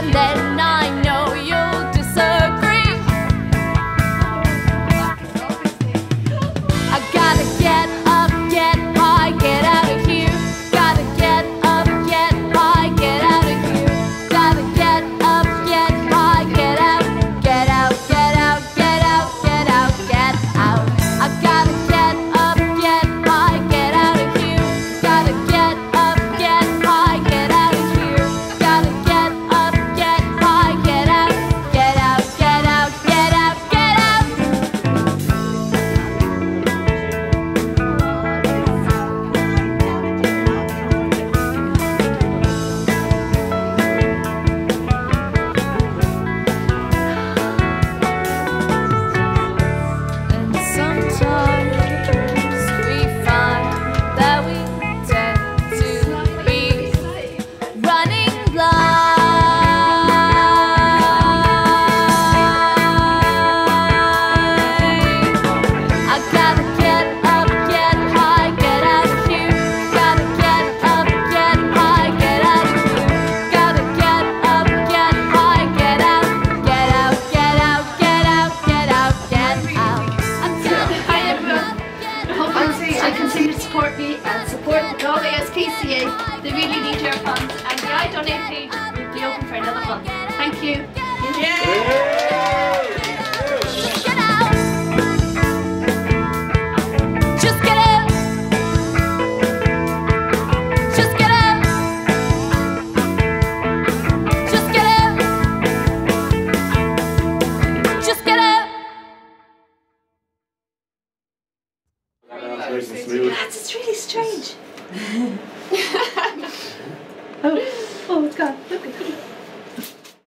And then I know you'll disagree. I gotta get up, get high, get out of here. Gotta get up, get high, get out of here. Gotta get up, get high, get out, get out, get out, get out, get out, get out. I gotta get up, get high, get out of here. Gotta get up, get high, get out of here. Gotta get up, get high, get out, get out, get out, get out, get out. And sometimes we find that we tend to be running blind. I gotta get up, get high, get out of here. Gotta get up, get high, get out of here. Gotta get up, get high, get out, get out, get out, get out, get out, get out. I'm gonna Hi everyone. get I hope you'll still continue to support me and support the Galway SPCA. They really need your funds and the iDonate page will be open for another month. Thank you. Get out. Just get out. Just get out. Just get out. Just get out. Nice and smooth. Lads, it's really strange. oh, oh, it's gone. Look.